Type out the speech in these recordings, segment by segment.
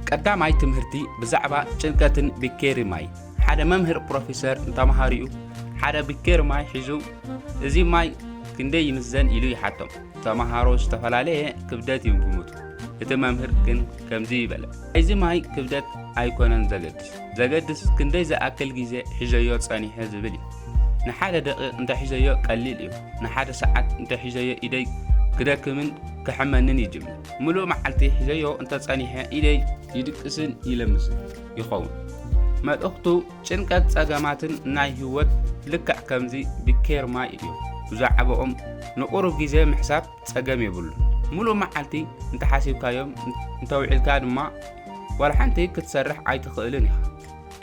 ቀዳማይ ትምህርቲ ብዛዕባ ጭንቀትን ቢኬሪ ማይ። ሓደ መምህር ፕሮፌሰር ንተምሃሪኡ ሓደ ቢኬሪ ማይ ሒዙ፣ "እዚ ማይ ክንደይ ይምዘን?" ኢሉ ይሓቶም። ተምሃሮ ዝተፈላለየ ክብደት ይግምቱ። እቲ መምህር ግን ከምዚ ይበለ፣ "እዚ ማይ ክብደት ኣይኮነን ዘገድስ። ዘገድስ ክንደይ ዝኣክል ግዜ ሒዘዮ ጸኒሐ ዝብል እዩ። ንሓደ ደቂቕ እንተሒዘዮ ቀሊል እዩ። ንሓደ ሰዓት እንተሒዘዮ ኢደይ ክደክምን ክሕመንን ይጅምር። ምሉእ መዓልቲ ሒዘዮ እንተጸኒሐ ኢደይ ይድቅስን ይለምስን ይኸውን።" መልእኽቱ፣ ጭንቀት ጸገማትን ናይ ህይወት ልክዕ ከምዚ ቢኬሪ ማይ እዩ። ብዛዕባኦም ንቁሩብ ግዜ ምሕሳብ ጸገም የብሉን። ምሉእ መዓልቲ እንተሓሲብካዮም እንተውዒልካ ድማ ዋላ ሓንቲ ክትሰርሕ ኣይትኽእልን ኢኻ።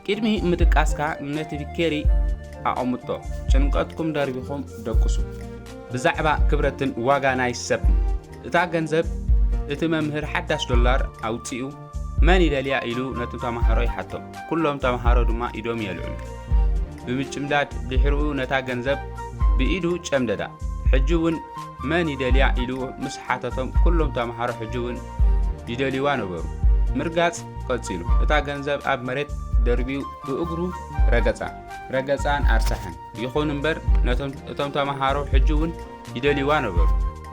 ቅድሚ ምድቃስካ ነቲ ቢኬሪ ኣቐምጦ። ጭንቀትኩም ደርቢኹም ደቅሱ። ብዛዕባ ክብረትን ዋጋ ናይ ሰብ። እታ ገንዘብ፣ እቲ መምህር ሓዳስ ዶላር ኣውጺኡ መን ይደልያ ኢሉ ነቲ ተምሃሮ ይሓቶ። ኩሎም ተምሃሮ ድማ ኢዶም የልዕሉ። ብምጭምዳድ ድሕሪኡ ነታ ገንዘብ ብኢዱ ጨምደዳ። ሕጂ እውን መን ይደልያ ኢሉ ምስ ሓተቶም፣ ኩሎም ተምሃሮ ሕጂ እውን ይደልይዋ ነበሩ። ምርጋጽ ቀጺሉ። እታ ገንዘብ ኣብ መሬት ደርቢዩ ብእግሩ ረገጻ። ረገጻን ኣርሳሕን። ይኹን እምበር ነቶም፣ እቶም ተምሃሮ ሕጂ እውን ይደልይዋ ነበሩ።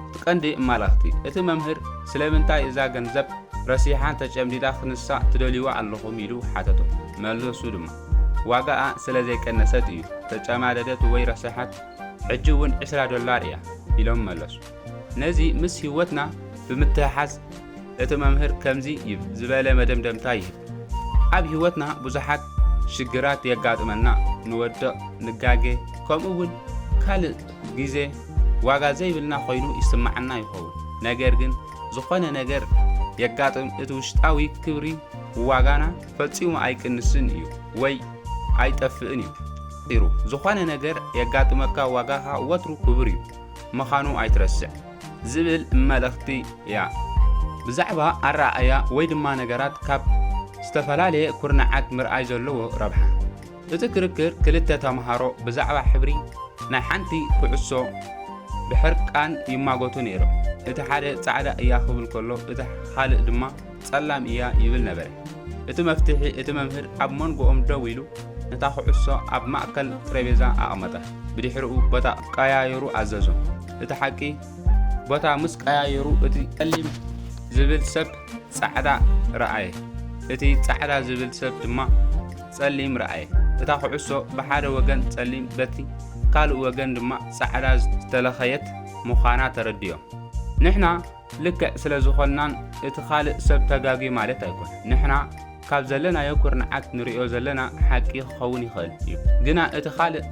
እቲ ቀንዲ እማላኽቲ፣ እቲ መምህር ስለምንታይ እዛ ገንዘብ ረሲሓን ተጨምዲዳ ክንሳ ትደልይዋ ኣለኹም ኢሉ ሓተቶም። መለሱ ድማ፣ "ዋጋኣ ስለ ዘይቀነሰት እዩ፣ ተጨማደደት ወይ ረሰሓት ሕጂ እውን ዕስራ ዶላር እያ" ኢሎም መለሱ። ነዚ ምስ ህይወትና ብምትሕሓዝ እቲ መምህር ከምዚ ይብ-፣ ዝበለ መደምደምታ ይህብ፣ "ኣብ ህይወትና ብዙሓት ሽግራት የጋጥመና፣ ንወድቕ፣ ንጋገ፣ ከምኡ እውን ካልእ ግዜ ዋጋ ዘይብልና ኮይኑ ይስምዓና ይኸውን። ነገር ግን ዝኾነ ነገር የጋጥም፣ እቲ ውሽጣዊ ክብሪ ዋጋና ፈጺሙ ኣይቅንስን እዩ ወይ ኣይጠፍእን እዩ። ፂሩ፣ ዝኾነ ነገር የጋጥመካ ዋጋኻ ወትሩ ክቡር እዩ ምዃኑ ኣይትረስዕ" ዝብል መልእኽቲ እያ። ብዛዕባ ኣረኣእያ ወይ ድማ ነገራት ካብ ዝተፈላለየ ኩርናዓት ምርኣይ ዘለዎ ረብሓ። እቲ ክርክር ክልተ ተምሃሮ ብዛዕባ ሕብሪ ናይ ሓንቲ ኩዕሶ ብሕርቃን ይማጎቱ ነይሮም። እቲ ሓደ ጻዕዳ እያ ክብል ከሎ፣ እቲ ካልእ ድማ ጸላም እያ ይብል ነበረ። እቲ መፍትሒ፣ እቲ መምህር ኣብ መንጎኦም ደው ኢሉ ነታ ኩዕሶ ኣብ ማእከል ጠረጴዛ ኣቐመጣ። ብድሕሪኡ ቦታ ቀያየሩ ኣዘዞም። እቲ ሓቂ፣ ቦታ ምስ ቀያየሩ፣ እቲ ጸሊም ዝብል ሰብ ጻዕዳ ረኣየ። እቲ ጻዕዳ ዝብል ሰብ ድማ ጸሊም ረኣየ። እታ ኩዕሶ ብሓደ ወገን ጸሊም፣ በቲ ካልእ ወገን ድማ ጻዕዳ ዝተለኸየት ምዃና ተረዲኦም። ንሕና ልክዕ ስለ ዝኾንናን እቲ ካልእ ሰብ ተጋግዩ ማለት ኣይኮነን። ንሕና ካብ ዘለናዮ ኩርናዓት ንርእዮ ዘለና ሓቂ ክኸውን ይኽእል እዩ። ግና እቲ ካልእ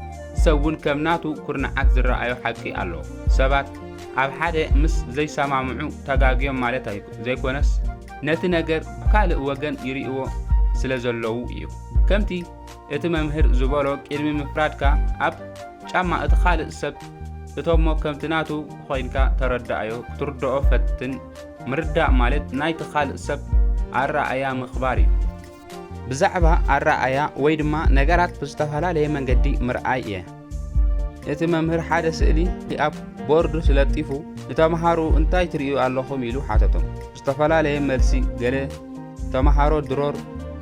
ሰብ እውን ከም ናቱ ኩርናዓት ዝረኣዮ ሓቂ ኣለዎ። ሰባት ኣብ ሓደ ምስ ዘይሰማምዑ ተጋግዮም ማለት ኣይ-፣ ዘይኮነስ፣ ነቲ ነገር ብካልእ ወገን ይርእይዎ ስለ ዘለዉ እዩ። ከምቲ እቲ መምህር ዝበሎ፣ ቅድሚ ምፍራድካ ኣብ ጫማ እቲ ካልእ ሰብ እቶሞ ከምቲ ናቱ ኮይንካ ተረዳኣዮ፣ ክትርድኦ ፈትን። ምርዳእ ማለት ናይቲ ካልእ ሰብ ኣረኣእያ ምኽባር እዩ። ብዛዕባ ኣረኣእያ ወይ ድማ ነገራት ብዝተፈላለየ መንገዲ ምርኣይ እየ። እቲ መምህር ሓደ ስእሊ ኣብ ቦርድ ስለጢፉ ንተምሃሮ፣ "እንታይ ትርእዩ ኣለኹም?" ኢሉ ሓተቶም። ዝተፈላለየ መልሲ፣ ገለ ተምሃሮ ድሮር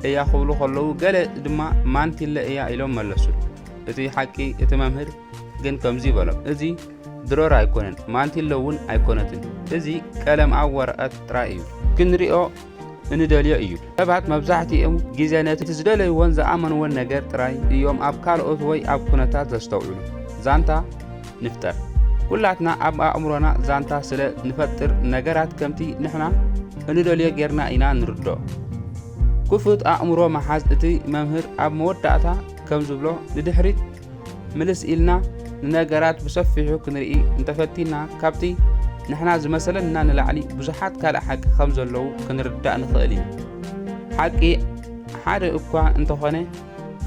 እያ ክብሉ ከለዉ፣ ገለ ድማ ማንቲለ እያ ኢሎም መለሱ። እቲ ሓቂ፣ እቲ መምህር ግን ከምዚ በሎም፣ "እዚ ድሮር ኣይኮነን፣ ማንቲለ እውን ኣይኮነትን። እዚ ቀለም ኣብ ወረቐት ጥራይ እዩ። ክንሪኦ እንደልዮ እዩ።" ሰባት መብዛሕትኦም ግዜ ነቲ ዝደለይዎን ዝኣመንዎን ነገር ጥራይ እዮም ኣብ ካልኦት ወይ ኣብ ኩነታት ዘስተውዕሉ። ዛንታ ንፍጠር። ኩላትና ኣብ ኣእምሮና ዛንታ ስለ ንፈጥር፣ ነገራት ከምቲ ንሕና እንደልዮ ጌርና ኢና ንርድኦ። ክፉት ኣእምሮ ምሓዝ። እቲ መምህር ኣብ መወዳእታ ከም ዝብሎ፣ ንድሕሪት ምልስ ኢልና ንነገራት ብሰፊሑ ክንርኢ እንተፈቲና፣ ካብቲ ንሕና ዝመሰለና ንላዕሊ ብዙሓት ካልእ ሓቂ ከም ዘለዉ ክንርዳእ ንኽእል ኢና። ሓቂ ሓደ እኳ እንተኾነ፣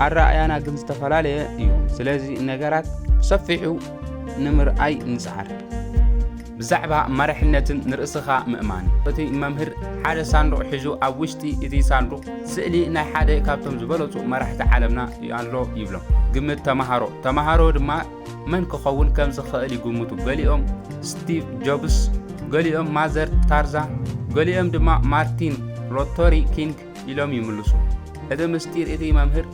ኣረኣእያና ግን ዝተፈላለየ እዩ። ስለዚ ነገራት ብሰፊሑ ንምርኣይ ንጽዓር። ብዛዕባ መራሕነትን ንርእስኻ ምእማን። እቲ መምህር ሓደ ሳንዱቕ ሒዙ፣ ኣብ ውሽጢ እቲ ሳንዱቕ ስእሊ ናይ ሓደ ካብቶም ዝበለጹ መራሕቲ ዓለምና ኣሎ ይብሎም። ግምት ተምሃሮ። ተምሃሮ ድማ መን ክኸውን ከም ዝኽእል ይግምቱ። ገሊኦም ስቲቭ ጆብስ፣ ገሊኦም ማዘር ታርዛ፣ ገሊኦም ድማ ማርቲን ሎቶሪ ኪንግ ኢሎም ይምልሱ። እቲ ምስጢር፣ እቲ መምህር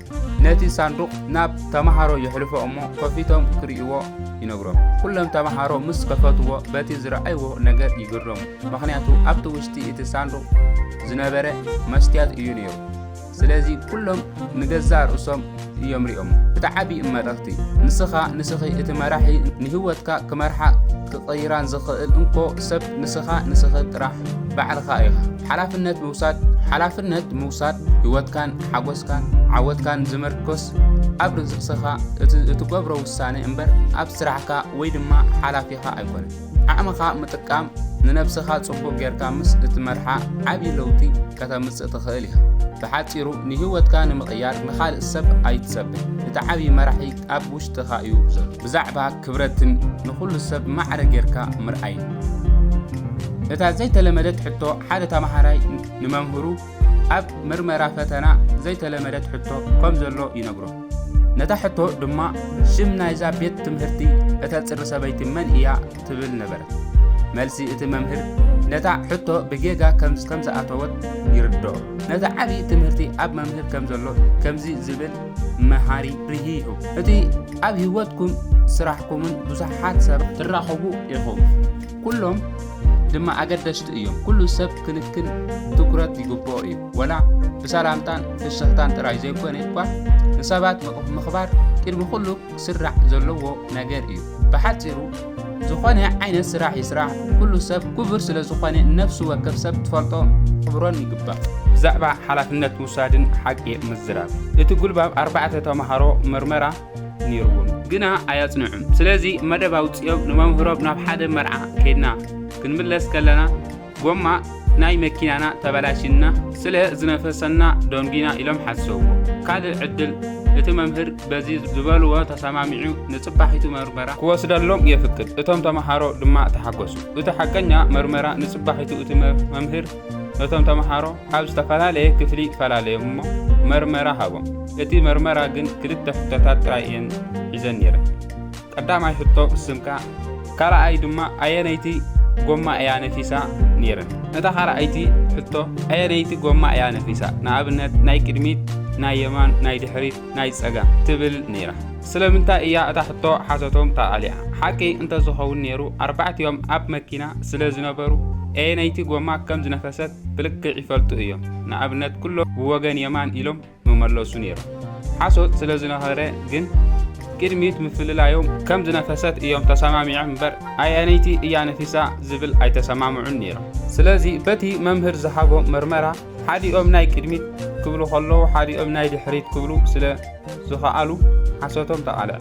ነቲ ሳንዱቕ ናብ ተማሃሮ የሕልፎ እሞ ከፊቶም ክርእይዎ ይነግሮም። ኩሎም ተማሃሮ ምስ ከፈትዎ በቲ ዝረኣይዎ ነገር ይግረሙ። ምኽንያቱ ኣብቲ ውሽጢ እቲ ሳንዱቕ ዝነበረ መስትያት እዩ ነይሩ። ስለዚ ኩሎም ንገዛእ ርእሶም እዮም ሪኦም። እቲ ዓቢ መልእኽቲ፣ ንስኻ ንስኺ እቲ መራሒ ንህይወትካ ክመርሓ ክቐይራን ዝኽእል እንኮ ሰብ ንስኻ ንስኺ ጥራሕ ባዕልኻ ኢኻ። ሓላፍነት ምውሳድ፣ ሓላፍነት ምውሳድ ህይወትካን ሓጎስካን ዓወትካን ዝምርኮስ ኣብ ርእስኻ እቲ እትገብሮ ውሳነ እምበር ኣብ ስራሕካ ወይ ድማ ሓላፊኻ ኣይኮነን። ዓቕምኻ ምጥቃም፣ ንነብስኻ ጽቡቕ ጌርካ ምስ እትመርሓ ዓቢ ለውጢ ከተምጽእ ትኽእል ኢኻ። ብሓጺሩ ንህይወትካ ንምቕያር ንኻልእ ሰብ ኣይትጸበ። እቲ ዓቢ መራሒ ኣብ ውሽጥኻ እዩ ዘሎ። ብዛዕባ ክብረትን ንኹሉ ሰብ ማዕረ ጌርካ ምርኣይን። እታ ዘይተለመደት ሕቶ፣ ሓደ ተማሃራይ ንመምህሩ ኣብ ምርመራ ፈተና ዘይተለመደት ሕቶ ከም ዘሎ ይነግሮ። ነታ ሕቶ ድማ ሽም ናይዛ ቤት ትምህርቲ እተጽሪ ሰበይቲ መን እያ ትብል ነበረት። መልሲ እቲ መምህር ነታ ሕቶ ብጌጋ ከም ከም ዝኣተወት ይርድኦ። ነቲ ዓቢ ትምህርቲ ኣብ መምህር ከም ዘሎ ከምዚ ዝብል መሃሪ ርሂ ይህብ። እቲ ኣብ ህይወትኩም ስራሕኩምን ብዙሓት ሰብ ትራኸቡ ኢኹም። ኩሎም ድማ ኣገደስቲ እዮም። ኩሉ ሰብ ክንክን ትኩረት ይግብኦ እዩ። ወላ ብሰላምታን ፍሽኽታን ጥራይ ዘይኮነ እኳ ንሰባት ምኽ- ምኽባር ቅድሚ ኩሉ ክስራዕ ዘለዎ ነገር እዩ። ብሓጺሩ ዝኾነ ዓይነት ስራሕ ይስራሕ፣ ኩሉ ሰብ ክቡር ስለ ዝኾነ ነፍሲ ወከፍ ሰብ ትፈልጦ ክብሮን ይግባእ። ብዛዕባ ሓላፍነት ምውሳድን ሓቂ ምዝራብ። እቲ ጉልባብ ኣርባዕተ ተማሃሮ መርመራ ነይርዎም፣ ግና ኣያጽንዑን። ስለዚ መደብ ኣውጺኦም ንመምህሮም ናብ ሓደ መርዓ ከይድና ክንምለስ ከለና ጎማ ናይ መኪናና ተበላሽና ስለ ዝነፈሰና ደንጊና ኢሎም ሓሰብዎ። ካልእ ዕድል እቲ መምህር በዚ ዝበልዎ ተሰማሚዑ ንጽባሒቱ መርመራ ክወስደሎም የፍቅድ። እቶም ተመሃሮ ድማ ተሓጎሱ። እቲ ሓቀኛ መርመራ ንጽባሒቱ እቲ መ- መምህር ነቶም ተመሃሮ ኣብ ዝተፈላለየ ክፍሊ ፈላለዮም እሞ መርመራ ሃቦም። እቲ መርመራ ግን ክልተ ሕቶታት ጥራይ እየን ሒዘን ነይረን። ቀዳማይ ሕቶ ስምካ፣ ካልኣይ ድማ ኣየነይቲ ጎማ እያ ነፊሳ ነይረን። እታ ካልኣይቲ ሕቶ ኣየነይቲ ጎማ እያ ነፊሳ፣ ንኣብነት ናይ ቅድሚት፣ ናይ የማን፣ ናይ ድሕሪት፣ ናይ ጸጋም ትብል ነይራ። ስለምንታይ እያ እታ ሕቶ ሓሶቶም ተቓሊዓ? ሓቂ እንተዝኸውን ነይሩ ኣርባዕቲኦም ኣብ መኪና ስለ ዝነበሩ ኣየነይቲ ጎማ ከም ዝነፈሰት ብልክዕ ይፈልጡ እዮም። ንኣብነት ኩሎም ብወገን የማን ኢሎም ምመለሱ ነይሮም። ሓሶት ስለ ዝነበረ ግን ቅድሚት ምፍልላዮም ከም ዝነፈሰት እዮም ተሰማሚዖም እምበር ኣየነይቲ እያ ነፊሳ ዝብል ኣይተሰማምዑን ነይሮም። ስለዚ በቲ መምህር ዝሃቦ መርመራ ሓዲኦም ናይ ቅድሚት ክብሉ ከለዉ ሓዲኦም ናይ ድሕሪት ክብሉ ስለ ዝኸኣሉ ሓሶቶም ተቓልዐ።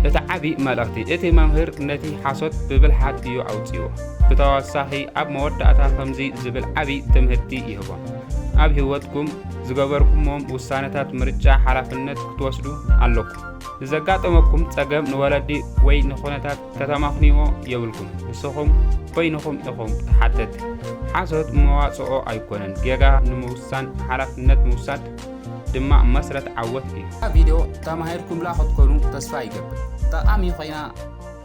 እቲ ዓቢ መልእኽቲ፣ እቲ መምህር ነቲ ሓሶት ብብልሓት እዩ ኣውጺዎ። ብተወሳኺ ኣብ መወዳእታ ከምዚ ዝብል ዓቢ ትምህርቲ ይህቦም። ኣብ ህይወትኩም ዝገበርኩሞም ውሳነታት ምርጫ ሓላፍነት ክትወስዱ ኣለኩም። ንዘጋጠመኩም ጸገም ንወለዲ ወይ ንኹነታት ከተማኽንዎ የብልኩም። ንስኹም በይንኹም ኢኹም ተሓተቲ። ሓሶት መዋጽኦ ኣይኮነን። ጌጋ ንምውሳን ሓላፍነት ምውሳድ ድማ መስረት ዓወት እዩ። እዛ ቪድዮ ተማሂርኩምላ ክትኮኑ ተስፋ ይገብር። ጠቓሚ ኮይና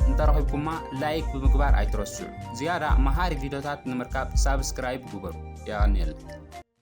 እንተረኺብኩማ ላይክ ብምግባር ኣይትረስዑ። ዝያዳ መሃሪ ቪድዮታት ንምርካብ ሳብስክራይብ ግበሩ። የቐንየለይ።